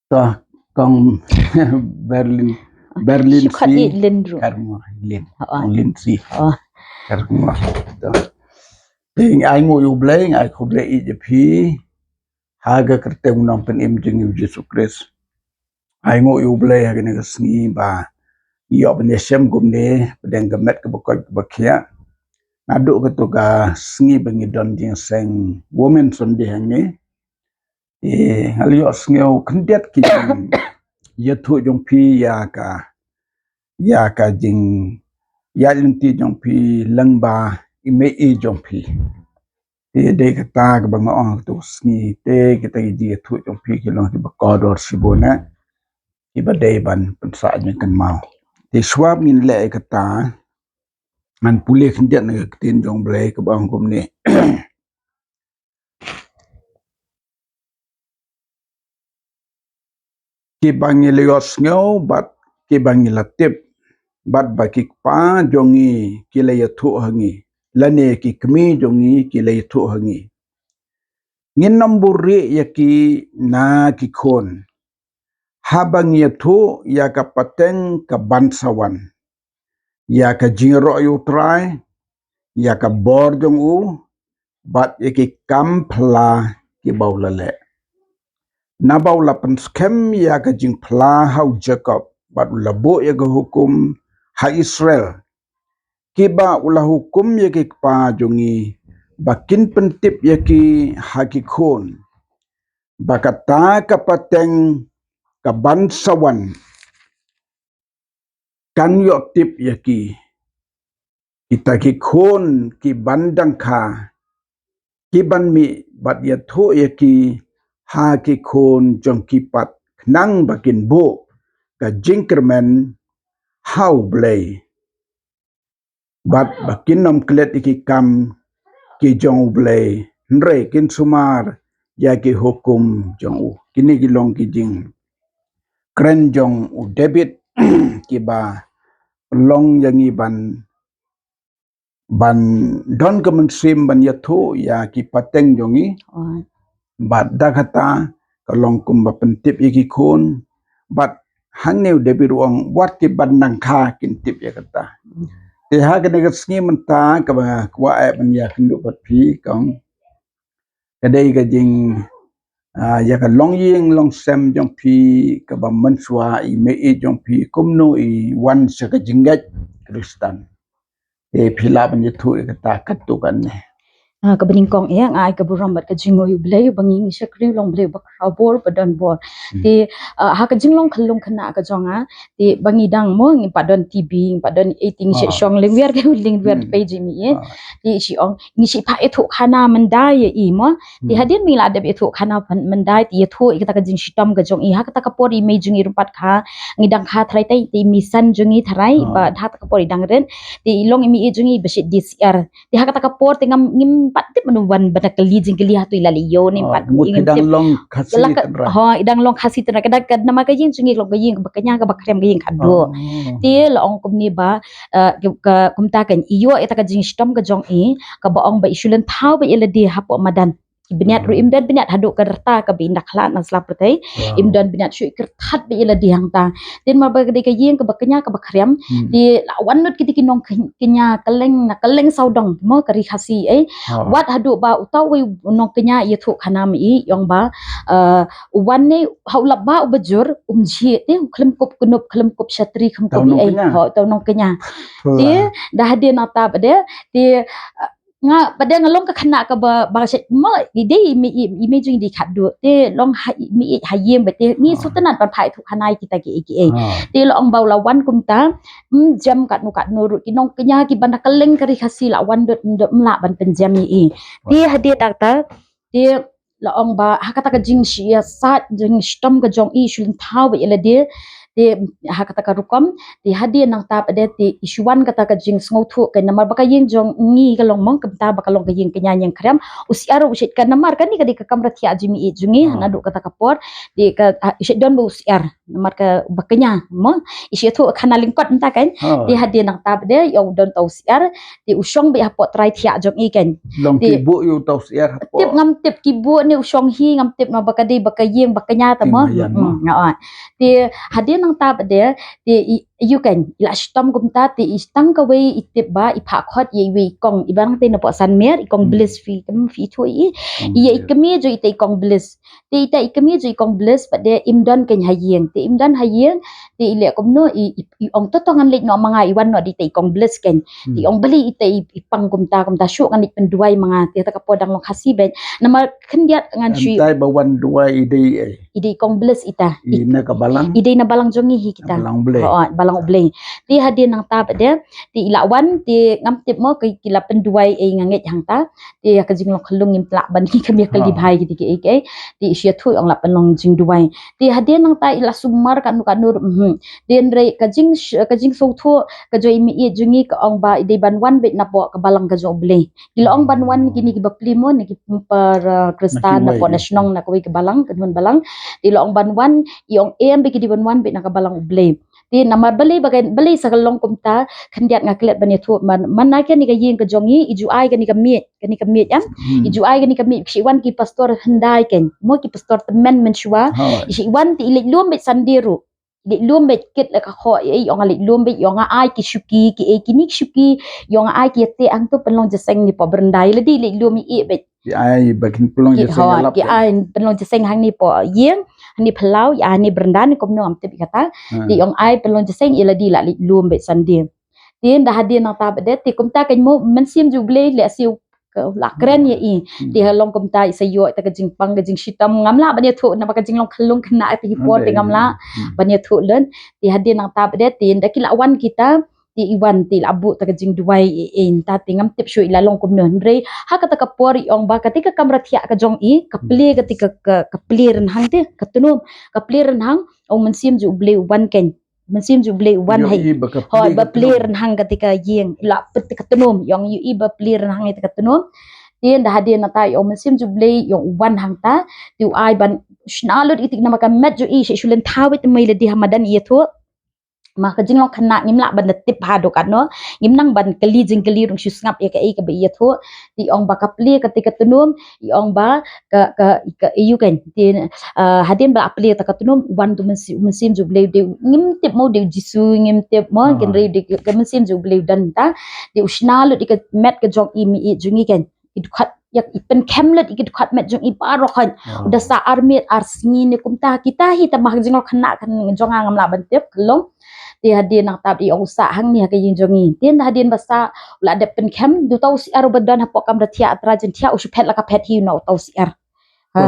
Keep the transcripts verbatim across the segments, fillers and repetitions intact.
To, kong Berlin, Berlin Shu khot si. I Lin ruh. Kar mo, Lin. Oh. Kong Lin si. Oh. Kar mo. To. Te ai nguh ïa U Blei, ai khublei ïa phi. Ha ka kyrteng u Nongpynim jong ngi U Jisu Khrist. Ai nguh ïa U Blei ha kane ka sngi ba ïoh ban ïashem kumne, pdeng ka met kaba koit kaba khiah. Naduh kato ka sngi ba ngi don jingïaseng Women Sunday hangne. Eh, nga la ïohsngew khyndiat ki jingïathuh jong phi ïa ka, ïa ka jingïaid lynti jong phi lyngba i mei i jong phi. Te dei kata kaba nga ong kato ka sngi, te kita ki jingïathuh jong phi ki long kiba kordor shibun eh. Kiba dei ban pynsah jingkynmaw. Te shuwa ba ngin leh ïa kata, ngan pule khyndiat na ka ktien jong U Blei kaba ong kumne. Kiba ngi la ïohsngew bad kiba ngi la tip, bad ba ki kpa jong ngi ki la ïathuh ha ngi, lane ki kmie jong ngi ki la ïathuh ha ngi. Ngin ym buhrieh ïa ki na ki khun, haba ngi ïathuh ïa ka pateng kaban sa wan, ïa ka jingïaroh ïa U Trai, ïa ka bor jong u, bad ïa ki kam phylla kiba u la leh. Naba u la pynskhem ïa ka jingphylla ha u Jakob, bad u la buh ïa ka hukum ha Israel. Kiba u la hukum ïa ki kpa jong ngi ba kin pyntip ïa ki ha ki khun, ba kata ka pateng kaban sa wan kan ïoh tip ïa ki. Kita ki khun kiban dang kha, kiban mih bad ïathuh ïa ki ha ki khun jong ki pat, khnang ba kin buh ka jingkyrmen ha U Blei, bad ba kin ym klet ïa ki kam ki jong U Blei, hynrei kin sumar ïa ki hukum jong u. Kine ki long ki jingkren jong u David, kiba long ïa ngi ban, ban don ka mynsiem ban ïathuh ïa ki pateng jong ngi. Oh. Bad da kata ka long kumba pyntip ïa ki khun. Bad hangne u David u ong, wat kiban dang kha kin tip ïa kata. Hmm. Te ha kane ka sngi mynta kaba kwah eh ban ïakynduh bad phi, kong, ka dei ka jing, ah, ïa ka longïing longsem jong phi kaba mynshuwa, i mei i jong phi kumno i wan sha ka jingngeit Khristan. Te phi lah ban ïathuh ïa kata katto katne. Ah, kaba nyngkong eh, nga ai ka burom bad ka jingnguh ïa U Blei uba ngi ngi shakri u long Blei uba khraw bor, ba don bor. Hmm. Te, ah, ha ka jinglong khyllung khynnah ka jong nga, te ba ngi dang mo, ngi pat don T V, ngi pat don eighteen, ah, shi shong lingwiar ka lingwiar, hmm, pei jingmih eh. Ah. Te shi ong, ngi shi phah ïathuh khana myndai ïa i mo. Te, hmm, hadien ba ngi la dep ïathuh khana pyn-, myndai, te ïathuh ïa kata ka jingshitom ka jong i. Ha kata ka por i mei jong i ruh pat kha, ngi dang kha tharai, te i mei san jong i tharai, ah, ba ha kata ka por i dang rit. Te i long i mei i jong i ba shit di siar. Te ha kata ka por te ngam, ngim pat tip mano ban, ban da kylli jingkylli hato i la leh ïoh ne, ah, pat mut i ngim tip. Dang long Khasi tynrai. Ho, i dang long Khasi tynrai. Ka dang, ka namar ka ïing jong i ka long ka ïing kaba kñia kaba khrem, ka ïing khatduh. Oh. Te la ong kumne ba, eh, ka, ka, kumta kan i ïoh ïa kata ka jingshitom ka jong i, kaba ong ba i shu leh thaw ba ïa lade hapoh madan. Ki bniat ruh, hmm, im don bniat haduh ka rta kaba i nda khlad na sla pyrthei. Wow. Im don bniat shuh, i kyrthat ba ïa lade hangta. Te namar ba ka dei ka ïing kaba kñia kaba khrem. Hmm. Te la wan lut kiti ki nongkñia kylleng na kylleng sawdong mo ka ri Khasi eh. Wow. Wat haduh ba uta uwei u nongkñia ïathuh khana ma i, i ong ba, eh, u wan ne ha u lap ba u bajur, um jhieh, te u khlem kup knup, khlem kup shatri, khlem kup ei. Ho, uta u nongkñia. Te da hadien nangta pat de, te, eh, nga pat de nga long ka khynnah kaba, ba shet mo, i dei i mei, i mei jong i dei khatduh. Te long ha i mei ha ïing ba te ngi, ah, shu tynnat ban phah ïathuh khana ïa kita kiei kiei. Ah. Te la ong ba u la wan kumta, ym jem katno katno ruh, ki nongkñia kiba na kylleng ka ri Khasi la wan lut, ym lah ban pynjem ïa i. Te hadien nangta, te la ong ba ha kata ka jingshah, jingshitom ka jong i, shu leh thaw ba ïa lade. Te ha kata ka rukom, te hadien nangta pat de te i shu wan kata ka jingsngewthuh ka, namar ba ka ïing jong ngi ka long mo kumta ba ka long ka ïing ka ñiangkhrem. U syiar u shait ka, namar kane ka dei ka kamra thiah jingmih jong ngi, naduh kata ka por. Te ka, ah, i shait don ba u syiar. Namar ka ba ka ñia mo, i shait thuh khana lyngkot mynta kan. Te hadien nangta pat de ïa u don ta u syiar, te u shong beit hapoh trai thiah jong i kan. Long ki buh ïa u ta u syiar hapoh. Tip ngam tip ki buh ne u shong hi, ngam tip, namar ba ka dei ba ka ïing ba ka ñia ta mo. Te hadien nangta pat de te i, ïa kan, i la shitom kumta, te i tang kawei i tip ba i phah khot ïa iwei i kong, i ba nang te napoh Sanmer, i kong Bliss, phi kam phi thuh i. Ïa i kmie jong ita i kong Bliss. Te ita i kmie jong i kong Bliss pat de im don kan ha ïing. Te im don ha ïing, te i leh kumno, i, i, i ong to to ngan leit noh ma nga, i wan noh da ita i kong Bliss kan. Te i ong balei ita i, i pang kumta, kumta shuh ngan leit pynduwai ma nga. Te kata ka por dang long Khasi beit. Namar khyndiat ngan shu. Mynta ba wan duwai i dei ei? I dei i kong Bliss ita. I na ka balang? I dei na balang jong ngi hi kita. Balang U Blei. Oh, balang U Blei. Te hadien nangta pat de te i la wan, te ngam tip mo ki, ki la pynduwai ei, nga ngeit hangta. Te ïa ka jinglong khyllung ngim lah ban ki kmie kali bha ïa kiti kiei kiei. Te i shait thuh i ong lah pynlong jingduwai. Te hadien nangta i la sumar kano kano ruh. Te hynrei ka jing, ka jingsngewthuh ka jong i meiieit jong ngi ka ong ba i dei ban wan beit napoh ka balang ka jong U Blei. Ki la ong ban wan kine ki bapli mo, ne ki para Khristan napoh na shnong, na kawei ka balang, ka nongbalang. Te i la ong ban wan, i ong em ba ki dei ban wan beit na ka balang U Blei. Te namar balei ba kan, balei sa ka long kumta, khyndiat nga klet ban ïathuh, man, man na kane ka ïing ka jong ngi, i ju ai kane ka miej, kane ka miej em. I ju ai kane ka miej, ki shait wan ki pastor hyndai kan. Mo ki pastor tymmen mynshuwa. I shait wan te i leit lum beit Sunday ruh. I leit lum beit kit la ka khoh, i ong leit lum beit, i ong ai ki shuki, ki ei kine ki shuki, i ong ai ki ïateh hangto pynlong jingïaseng ne poh beranda, i la dei leit lum i ei beit. Ki ai ba kin pynlong jingïaseng, ki ai pynlong jingïaseng hangne poh ïing, hangne phyllaw, ïa hangne beranda ne kumno ngam tip ïa kata. Te i ong ai pynlong jingïaseng, i la dei la leit lum beit Sunday. Te da hadien nangta pat de, te kumta kan mo mynsiem jong U Blei leh siew ka la kren ïa i. Te ha long kumta i sa ïoh ïa ta ka jingpang ka jingshitom, ngam lah ban ïathuh namar ka jinglong khyllung khynnah te hi por te ngam lah ban ïathuh lut. Te hadien nangta pat de, te da ki la wan kita, te i wan te i la buh ta ka jingduwai i, i nta te ngam tip shuh i la long kumno, hynrei ha kata ka por i ong ba kata ka kamra thiah ka jong i ka plie, kata ka, ka, ka plie rynhang te ka tnum, ka plie rynhang, ong mynsiem jong U Blei u wan kan. Mynsiem jong U Blei u wan ha i. Hooid, ba plie rynhang kata ka ïing, la peit ka tnum, i ong ïohi ba plie rynhang ïa ta ka tnum. Te da hadien nangta i ong mynsiem jong U Blei i ong u wan hangta, te u ai ban shna lut ïa kata namar ka met jong i shait shu lyntha beit, te mei lade ha madan i ïathuh. Ma ka jinglong khynnah ngim lah ban da tip haduh katno, ngim nang ban kylli jingkylli ruh shu sngap ïa kaei kaba i ïathuh. Te i ong ba ka plie kata ka tnum, i ong ba ka, ka, ka, ïa kan. Te, ah, hadien ba la plie ta ka tnum, wan tu mynsiem, mynsiem jong U Blei u dei, ngim tip mo dei u Jisu, ngim tip mo, hynrei dei ka mynsiem jong U Blei u don ta. Te u shna lut ïa ka met ka jong i meiieit jong i kan. I dkhot, ïa i pynkhem lut ïa ki dkhot met jong i baroh hooid. U da sah ar miet ar sngi ne kumta, kita hi ta ma ka jinglong khynnah ka jong nga ngam lah ban tip ka long. Te hadien nangta pat i ong u sah hangne ha ka ïing jong ngi. Te da hadien ba sah u la dep pynkhem, da uta u syiar uba don hapoh kamra thiah, trai jingthiah, u shu phet la ka phet hi noh uta u syiar. Ha.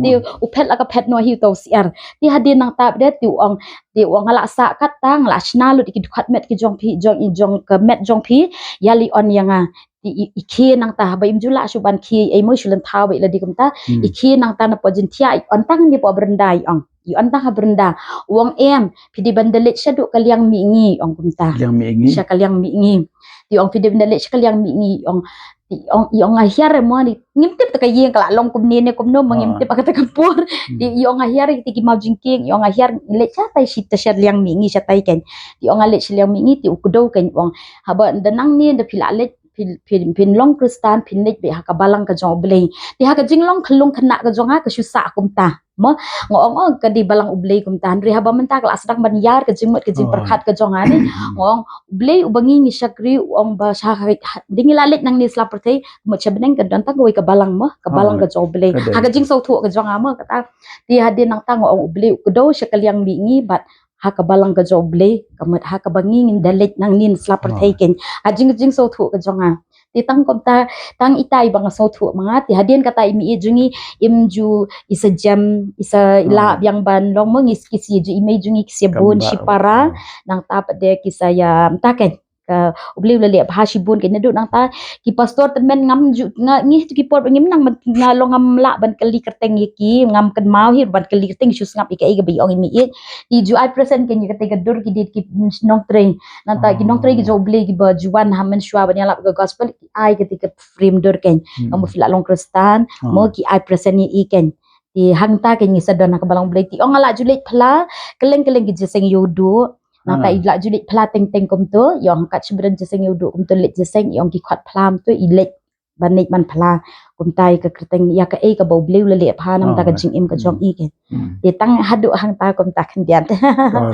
Te u phet la ka phet noh hi uta u syiar. Te hadien nangta pat de te u ong, te u ong nga la sah katta, nga la shna lut ïa ki dkhot met ki jong phi, jong i, jong ka met jong phi, ïa lei yn ïa nga. Te i, i khie nangta, haba im ju lah shuh ban khie ei mo, shu lyntha beit lade kumta. I khie nangta napoh jingthiah, i yn tang ne poh beranda i ong. I yn tang ha beranda. U ong em, phi dei ban da leit shaduh ka liang mihngi, i ong kumta. Liang mihngi. Sha ka liang mihngi. Te i ong phi dei ban da leit sha ka liang mihngi, i ong. Te i ong, i ong nga hiar mo, ngim tip ta ka ïing ka la long kumne ne kumno, ma ngim tip ha kata ka por. Te i ong nga hiar, te ki maw jingkieng, i ong nga hiar leit shatai shi ta sha liang mihngi shatai kan. Te i ong nga leit sha liang mihngi, te u kdew kan, i ong. Haba da nangne da phi la leit, phi, phi, phin long Khristan, phin leit beit ha ka balang ka jong U Blei. Te ha ka jinglong khyllung khynnah ka jong nga ka shu sah kumta. Mo, nga ong, ong ka dei balang U Blei kumta. Hynrei haba mynta ka la sdang ban ïar ka jingmut ka jingpyrkhat ka jong nga ne. Nga ong U Blei uba ngi ngi shakri, u ong ba sha ha, ha, dei ngi la leit nangne sla pyrthei, mut sha bneng ka don tang kawei ka balang mo, ka balang ka jong U Blei. Ha ka jingsngewthuh ka jong nga mo kata. Te hadien nangta nga ong U Blei u kdew sha ka liang mihngi bad ha ka balang ka jong U Blei, ka mut ha kaba ngi ngin da leit nangne sla pyrthei kan. Ha jing, jingsngewthuh ka jong nga. Te tang kumta, tang itai ba nga sngewthuh ma nga, te hadien kata i meiieit jong ngi, im ju i sa jem, i sa i la biang ban long mo, ngi ki sa ju i mei jong ngi ki sa bun shipara, nangta pat de ki sa ïa, mynta kan. ka U Blei u la leh bha shibun kein. Naduh nangta ki pastor tymmen ngam ju, nga ngi tu ki por ngim nang man, nga long ngam lah ban kylli kyrteng ïa ki, ngam kynmaw hi ban kylli kyrteng, shu sngap ïa kaei kaba ong ïa me ïeit. Ki ju ai present kein ïa katei ka dur, ki dei ki nongtrei. Nangta ki nongtrei ki jong U Blei kiba ju wan ha mynshuwa ban ïalap ka gospel, ki ai katei ka frame dur kein. Hmm. Ong ba phi la long Khristan, mo ki ai present ïa i kein. Te hangta kein ngi sa don ha ka balang U Blei. Te ong nga la ju leit phla, kylleng kylleng ki jingïaseng ïa u duh. Nangta i la ju leit phla teng teng kumto, i ong kat shibren jingïaseng ïa u duh kumto, leit jingïaseng, i ong ki khot phla kumto, i leit ban leit ban phla kumta ïa ka kyrteng, ïa kaei kaba U Blei u la leh bha na ka bynta ka jingim ka jong i kein. Hmm. Te tang haduh hangta kumta khyndiat.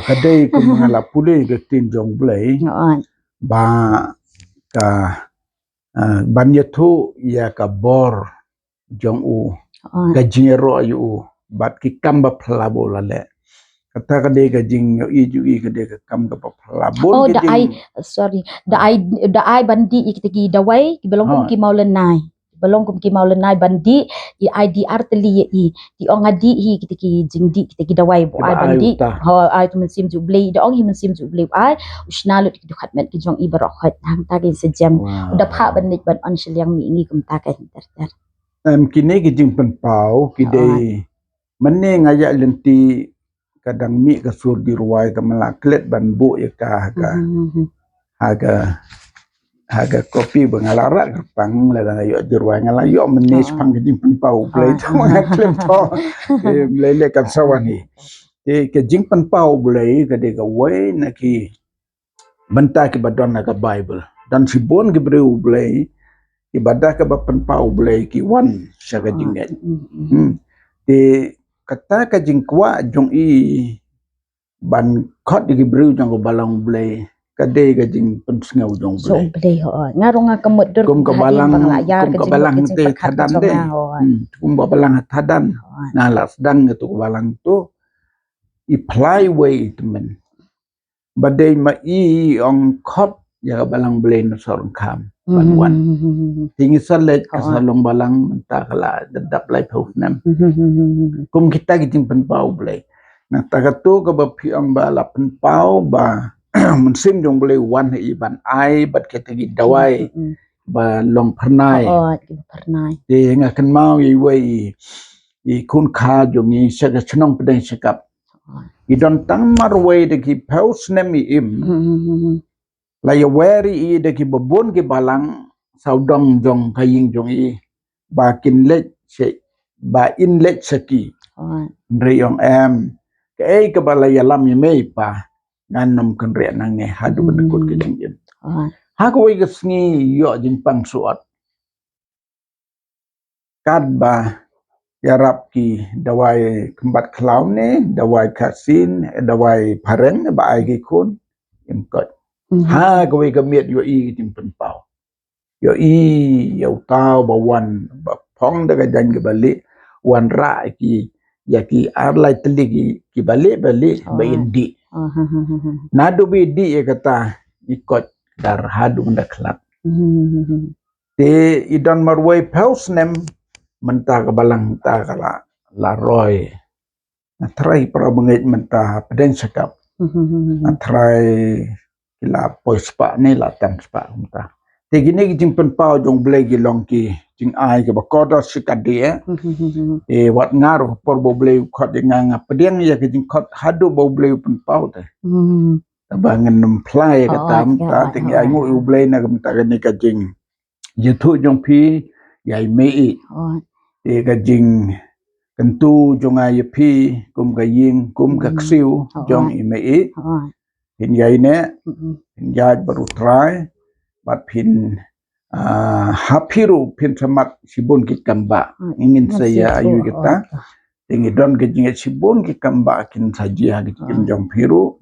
Ka dei kum nga la pule ka ktien jong U Blei. Hooid. Ba ka, ah, ban ïathuh ïa ka bor jong u, ka jingïaroh ïa u bad ki kam ba phylla ba u la leh. Kata ka dei ka jingïohi jong i, ka dei ka kam kaba phylla. Bun, oh, ka da jing- ai, sorry, da ai, da ai ban dih ïa kita ki dawai kiba long kum ki mawlynnai. Kiba long kum ki mawlynnai ban dih, i ai dih ar tylli ïa i. Te ong nga dih hi kita ki jingdih, kita ki dawai ba u ai ban dih. Ho, ai tu mynsiem jong U Blei, da ong hi mynsiem jong U Blei u ai. U shna lut ki dkhot met ki jong i baroh khoit, hangta kein sa jem. Wow. Da phah ban leit ban on shiliang, mi ngi kumta kein ter ter. Em, kine ki jingpynpaw ki dei, mynne nga ïa lynti, ka dang mih ka sur jingrwai, ka mala klet ban buh ïa ka ha ka, ha ka, ha ka kopi ba nga la rah kyrpang, lada nga ïoh jingrwai nga la ïoh mynne shaphang ka jingpynpaw U Blei, tang ma nga klet to. Em, lei lei kan sa wan hi. Te ka jingpynpaw U Blei ka dei kawei na ki bynta kiba don ha ka Baibl. Don shibun ki briew U Blei kiba da kaba pynpaw U Blei ki wan sha ka jingngeit. Hmm. Te kata ka jingkwah jong i ban khot ïa ki briew jong ka balang U Blei ka dei ka jingpynsngew jong U Blei. Nga ruh nga ka mut dur kum ka balang, kum ka balang te thadan de. Hmm, kum ka balang thadan. Nga la sdang ïa tu ka balang tu. I phla iwei i tymmen. Ba dei ma i ong khot ïa ka balang Blei na Sohryngkham ban wan. Te ngi sa leit ka sa long balang mynta ka la dap laiphew snem. Kum kita ki jingpynpaw Blei. Nangta katu kaba phi ong ba la pynpaw ba mynsiem jong Blei wan ha i ban ai bad kita ki dawai ba long phyrnai. Te nga kynmaw ïa iwei i, i khun kha jong ngi sha ka shnong Pdeng Shakap. I don tang marwei da ki phew snem i im. La ïawer i da kiba bun ki balang sawdong jong ka ïing jong i ba kin leit sha, ba in leit sha ki. Hynrei i ong em, kaei kaba la ïalam ïa me i pa ngan nym kynriah nangne haduh ban kut ka jingim. Ha kawei ka sngi ïoh jingpang suhot. Katba ïarap ki dawai kynbat khlaw ne dawai kasin, dawai phareng ba ai ki khun, im kot. Ha kawei ka miet ïohi ki jingpynpaw. Ïohi ïa uta uba wan ba phong da ka jaiñ kaba lieh, wanrah ki ïa ki ar lai tylli ki, kiba lieh ba lieh ba in dih. Naduh ba i dih ïa kata i kot dar haduh ban da khlad. Te i don marwei phew snem mynta ka balang ta ka la, la roi. Nga tharai para bangeit mynta Pdeng Shakap. Nga tharai ki la poi spah ne la tam spah mynta. Te kine ki jingpynpaw jong Blei ki long ki jingai kiba kordor shikatdei. Te wat nga ruh por ba Blei u khot ïa nga, nga pdiang ïa ki jingkhot haduh ba Blei u pynpaw te. Taba ngan nym phla ïa kata mynta te ngi ainguh ïa U Blei na ka mynta kane ka jing ïathuh jong phi ïa i mei. Te ka jingkyntu jong nga ïa phi kum ka ïing kum ka ksiew jong i mei. Phin ïai neh, phin ïaid bad U Trai bad phin, ah, ha phi ruh phin sa mad shibun ki kam ba ngin sa ïa ayu kita. Te ngi don ka jingngeit shibun ki kam ba kin sa jia ki jingim jong phi ruh.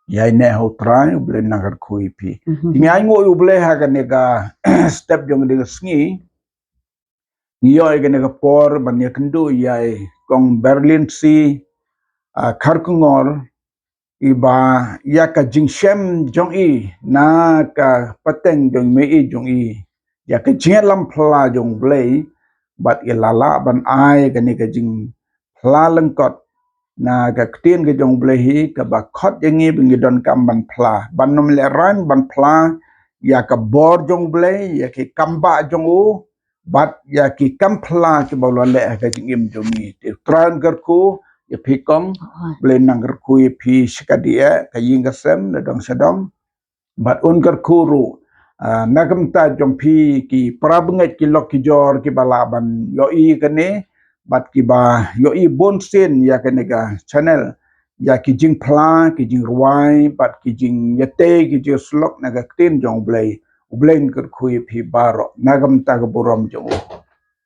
Ïai neh ha U Trai, U Blei un nang kyrkhu ïa phi. Te ngi ainguh ïa U Blei ha kane ka step jong kane ka sngi. Ngi ïoh ïa kane ka por ban ïakynduh ïa i Kong Berlin C, ah, Kharkongor, iba ïa ka jingshem jong i na ka pateng jong i mei jong i, ïa ka jingïalam phylla jong U Blei bad i la lah ban ai kane ka jingphylla lyngkot na ka ktien ka jong U Blei hi, kaba khot ïa ngi ba ngi donkam ban phla, ban ym lehrain ban phla ïa ka bor jong U Blei, ïa ki kam bah jong u, bad ïa ki kam phla kiba u la leh ha ka jingim jong ngi. Te U Trai un kyrkhu ïa phi kong, U Blei un nang kyrkhu ïa phi shikatdei, ka ïing ka sem, na dong sha dong. Bad un kyrkhu ruh, ah, na ka bynta jong phi ki para bangeit, ki lok ki jor kiba lah ban ïohi kane, bad kiba ïohi bunsien ïa kane ka channel, ïa ki jingphla, ki jingrwai, bad ki jingïatei, ki jingsyllok na ka ktien jong U Blei. U Blei un kyrkhu ïa phi baroh na ka bynta ka burom jong u.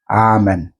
Amen.